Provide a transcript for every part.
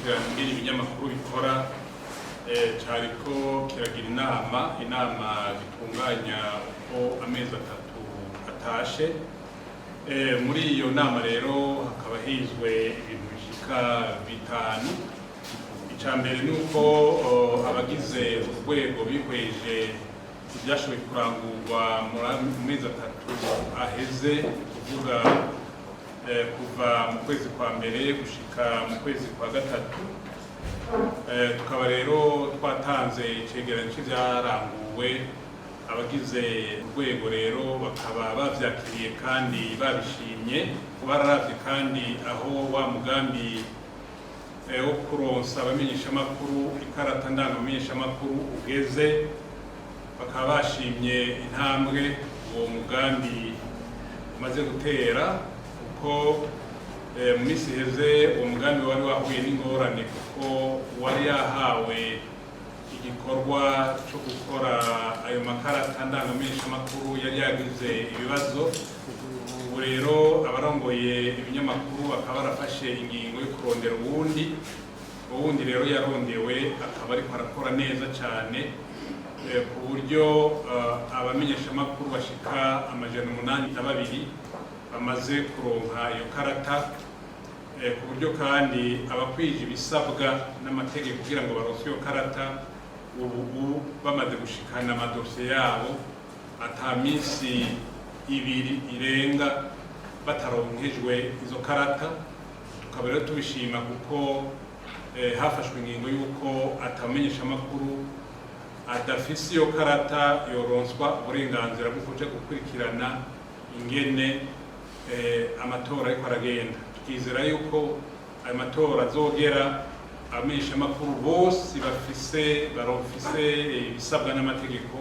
Gikurikirana ingene ibinyamakuru bikora cariko kiragira inama gitunganya uko amezi 3 atashe. Muri iyo nama rero hakaba hizwe ibintu bishika bitanu. Ica mbere ni uko abagize urwego bihweje ivyashoboye kurangurwa mu mezi 3 aheze, kuvuga kuva mu kwezi kwa mbere gushika mu kwezi kwa gatatu. Tukaba rero twatanze icegeranyo c'ivyaranguwe. Abagize urwego rero bakaba bavyakiriye kandi babishimye. Bararavye kandi aho wa mugambi wo kuronsa abamenyeshamakuru ikarata ndangamenyeshamakuru ugeze, bakaba bashimye intambwe uwo mugambi umaze gutera, kuko mu minsi iheze uwo mugambi wari wahuye n'ingorane, kuko wari yahawe igikorwa cyo gukora ayo makarata ndangamenyeshamakuru yari yagize ibibazo. Ubu rero abarongoye ibinyamakuru bakaba barafashe ingingo yo kurondera uwundi. Uwundi rero yarondewe akaba ariko arakora neza cyane, ku buryo abamenyeshamakuru bashika 802 bamaze kuronka iyo karata, ku buryo kandi abakwije ibisabwa n'amategeko kugira ngo baronse iyo karata ubu bamaze gushikana amadosiye yabo, ata minsi 2 irenga bataronkejwe izo karata. Tukaba rero tubishima kuko hafashwe ingingo y'uko atamenyeshamakuru adafise iyo karata yoronswa uburenganzira bwo kuja gukurikirana ingene amatora ariko aragenda. Tukizera yuko ayo matora azogera abamenyeshamakuru bose bafise barofise ibisabwa n'amategeko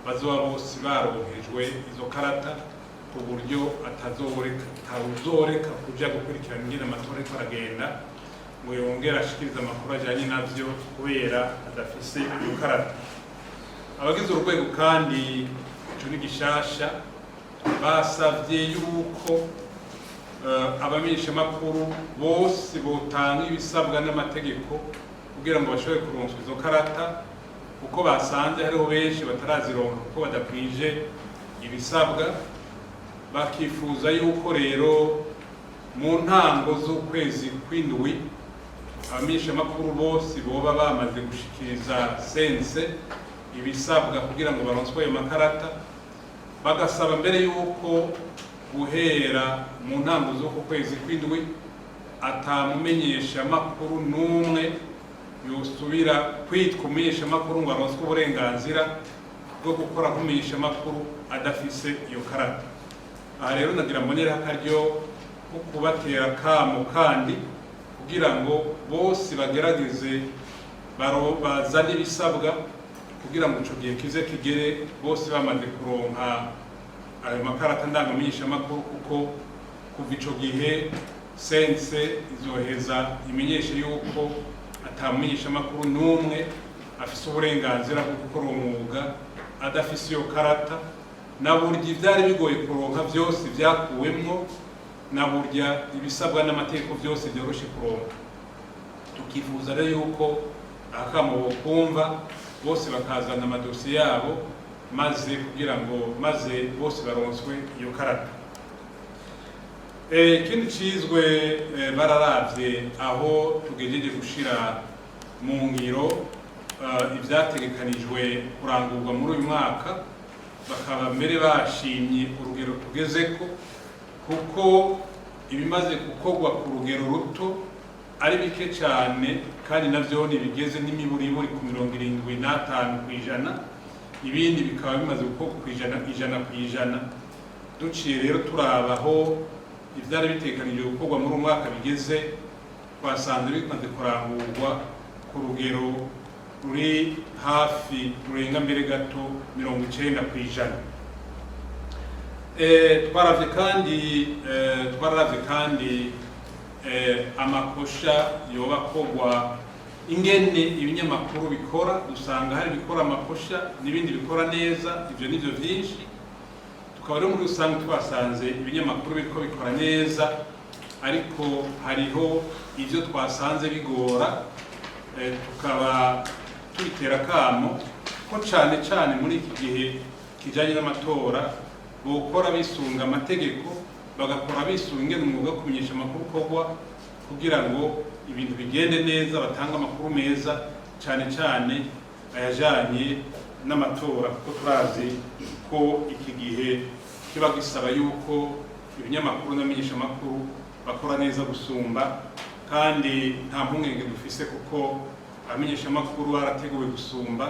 bazoba bose baronkejwe izo karata, ku buryo atawuzoreka kuja gukurikirana ingene amatora ariko aragenda ngo yongere ashikirize amakuru ajanye navyo kubera adafise iyo karata. Abagize urwego kandi, ico ni gishasha, basavye yuko abamenyeshamakuru bose botanga ibisabwa n'amategeko kugira ngo bashobore kuronswa izo karata, kuko basanze hariho benshi batarazironka kuko badakwije ibisabwa. Bakifuza yuko rero mu ntango z'ukwezi kw'indwi abamenyeshamakuru bose boba bamaze gushikiriza CNC ibisabwa kugira ngo baronswe ayo makarata. Bagasaba mbere yuko guhera mu ntango z'uku kwezi kw'indwi atamumenyeshamakuru n'umwe yosubira kwitwa umumenyeshamakuru ngo aronswe uburenganzira bwo gukora nk'umumenyeshamakuru adafise iyo karata. Aha rero nagira mbonereho akaryo ko kubatera akamo kandi kugira ngo bose bagerageze bazane ibisabwa kugira ngo ico gihe kize kigere bose bamaze kuronka ayo makarata ndangamenyeshamakuru, kuko kuva ico gihe CNC izoheza imenyeshe yuko atamumenyeshamakuru n'umwe afise uburenganzira bwo gukora uwo mwuga adafise iyo karata. Na burya ivyari bigoye kuronka vyose vyakuwemwo, na burya ibisabwa n'amategeko vyose vyoroshe kuronka. Tukifuza rero yuko akamo bokumva bose bakazana amadosiye yabo, maze kugira ngo maze bose baronswe iyo karata. Ikindi cizwe, bararavye aho tugejeje gushira mu ngiro ivyategekanijwe kurangurwa muri uyu mwaka, bakaba mbere bashimye urugero tugezeko, kuko ibimaze gukorwa ku rugero ruto ari bike cyane, kandi navyo bigeze n'imiburiburi ku 75%, ibindi bikaba bimaze gukorwa ku ijana 100%. Duciye rero turaba aho ivyari bitegekanijwe gukorwa muri uyu mwaka bigeze, twasanze bimaze kurangurwa ku rugero ruri hafi rurenga mbere gato 90%. Twaravye kandi amakosha yoba akorwa ingene ibinyamakuru bikora, dusanga hari ibikora amakosha n'ibindi bikora neza. Ivyo nivyo vyinshi. Tukaba rero muri rusange twasanze ibinyamakuru biriko bikora neza ari Ariko hariho ivyo twasanze bigora, tukaba tubitera kamo ko cane cane muri iki gihe kijanye n'amatora bokora bisunga amategeko, bagakora bisunga ingene umwuga wo kumenyesha amakuru ukorwa, kugira ngo ibintu bigende neza, batange amakuru meza, cane cane ayajanye n'amatora, kuko turazi ko iki gihe kiba gisaba yuko ibinyamakuru n'amenyeshamakuru bakora neza gusumba. Kandi nta mpungenge dufise, kuko abamenyeshamakuru barateguwe gusumba.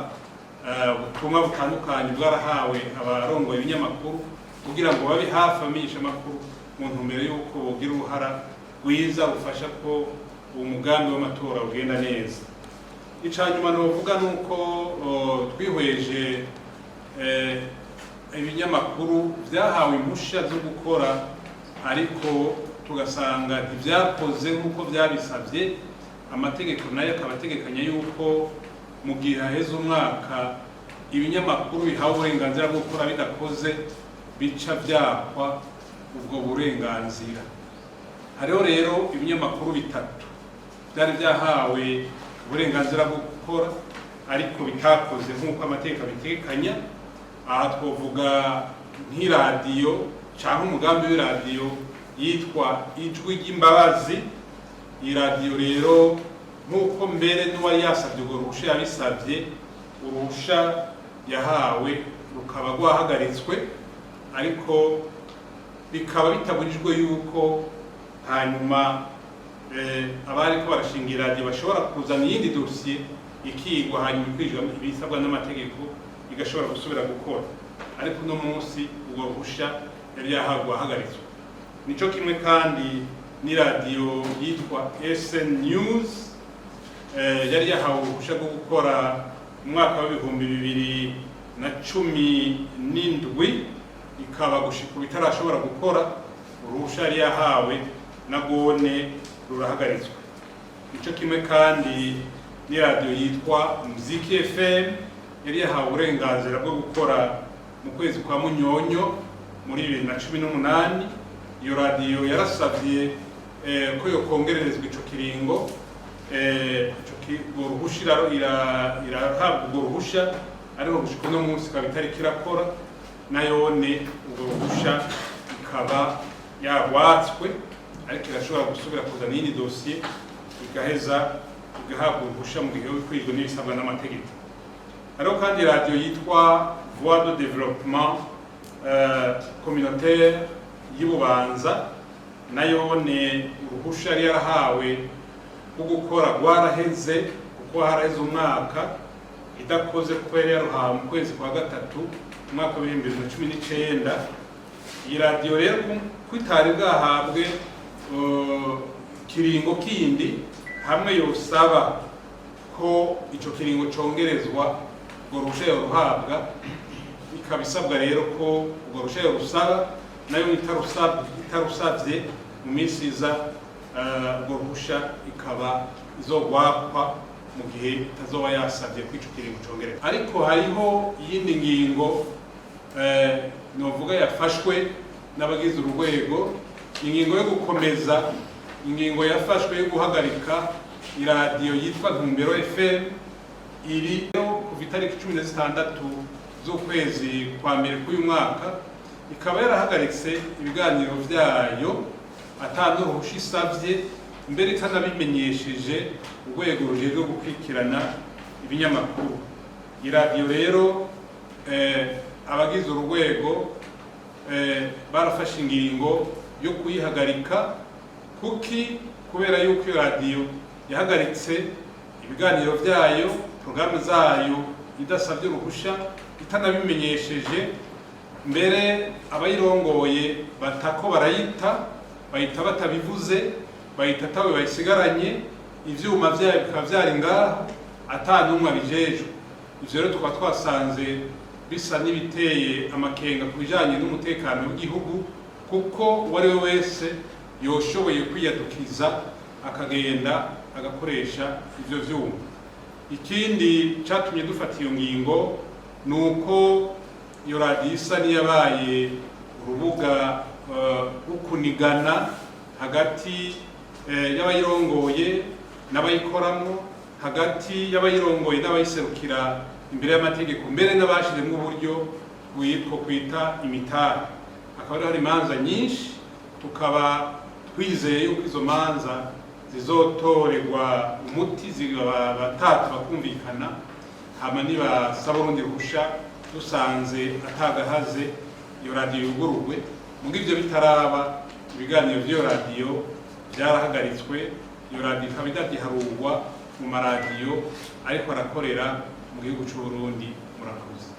Ubutumwa butandukanye bwarahawe abarongoye ibinyamakuru kugira ngo babe hafi abamenyeshamakuru mu ntumbero y'uko bogira uruhara rwiza rufasha ko uwo mugambi w'amatora ugenda neza. Ica nyuma novuga ni uko twihweje ibinyamakuru vyahawe impusha zo gukora, ariko tugasanga ntivyakoze nk'uko vyabisavye. Amategeko nayo akaba ategekanya yuko mu gihe haheze umwaka ibinyamakuru bihawe uburenganzira bwo gukora bidakoze, bica vyakwa ubwo burenganzira. Hariho rero ibinyamakuru bitatu byari byahawe uburenganzira bwo gukora ariko bitakoze nk'uko amategeko abitegekanya. Aha twovuga nk'iradiyo cyangwa umugambi w'iradiyo yitwa Ijwi ry'Imbabazi. Iyi radiyo rero, nk'uko mbere n'uwari yasabye urwo ruhusha yabisabye, uruhusha yahawe rukaba rwahagaritswe, ariko bikaba bitabujijwe yuko hanyuma abariko barashinga iradiyo bashobora kuzana iyindi dosiye, ikigwa, hanyuma ikwijwa ibisabwa n'amategeko, igashobora gusubira gukora. Ariko uno munsi ubwo ruhusha yari yahawe rwahagaritswe. Nico kimwe kandi n'iradiyo yitwa SN News, yari yahawe uruhusha rwo gukora mu mwaka wa 2017, ikaba gushika ubu itarashobora gukora. Uruhusha yari yahawe na gone rurahagaritswe. Nico kimwe kandi n'iradiyo yitwa Muziki FM, yari yahawe uburenganzira bwo gukora mu kwezi kwa Munyonyo muri 2018. Iyo radiyo yarasabye ko yokongererezwa ico kiringo, urwo ruhusha, irahabwa urwo ruhusha, ariko gushika uno munsi ikaba itariko irakora. Nayone urwo ruhusha ikaba yarwatswe, ariko irashobora gusubira kuzana iyindi dosiye, igaheza igahabwa uruhusha mu gihe kwijwe n'ibisabwa n'amategeko. Hariho kandi radiyo yitwa Voix de Développement Communautaire y'Ibubanza. Nayone uruhusha yari yarahawe rwo gukora rwaraheze, kuko haraheze umwaka idakoze, kuko yari yaruhawe mu kwezi kwa gatatu umwaka wa 2019. Iyi radiyo rero ko itari bwahabwe kiringo kindi, hamwe yosaba ko ico kiringo congerezwa, urwo ruhusha yoruhabwa. Ikaba isabwa rero ko urwo ruhusha yorusaba. Nayo itarusavye mu minsi iza, urwo ruhusha ikaba izogwakwa mu gihe itazoba yasavye ko ico kiringo congerezwa. Ariko hariho iyindi ngingo novuga yafashwe n'abagize urwego, ingingo yo gukomeza ingingo yafashwe yo guhagarika iradiyo yitwa Ntumbero FM iri kuva itariki 16 z'ukwezi kwa mbere k'uyu mwaka. Ikaba yarahagaritse ibiganiro vyayo ata n'uruhusha isavye, mbere itanabimenyesheje urwego rujejwe gukurikirana ibinyamakuru. Iradiyo rero, abagize urwego barafashe ingingo yo kuyihagarika. Kuki? Kubera yuko iyo radiyo yahagaritse ibiganiro vyayo, porogaramu zayo, idasabye uruhusha, itanabimenyesheje. Mbere abayirongoye batako barayita, bayita batabivuze, bayita atawe bayisigaranye, ivyuma vyayo bikaba vyari ngaho ata n'umwe abijejwe. Ivyo rero tukaba twasanze bisa n'ibiteye amakenga ku bijanye n'umutekano w'igihugu, kuko uwo ari we wese yoshoboye kwiyadukiza akagenda agakoresha ivyo vyuma. Ikindi catumye dufata iyo ngingo ni uko iyo radiyo isa n'iyabaye urubuga rwo kunigana. Hagati y'abayirongoye n'abayikoramo, hagati y'abayirongoye n'abayiserukira imbere y'amategeko, mbere n'abashizemwo uburyo bwitwa kwita imitari. Hakaba rero hari imanza nyinshi, tukaba twizeye yuko izo manza zizotorerwa umuti, batatu bakumvikana, hama nibasaba urundi ruhusha dusanze atagahaze, iyo radiyo yugururwe. Muga ivyo bitaraba, ibiganiro vy'iyo radiyo byarahagaritswe. Iyo radiyo ikaba idagiharurwa mu maradiyo ariko arakorera mu gihugu c'u Burundi. Murakoze.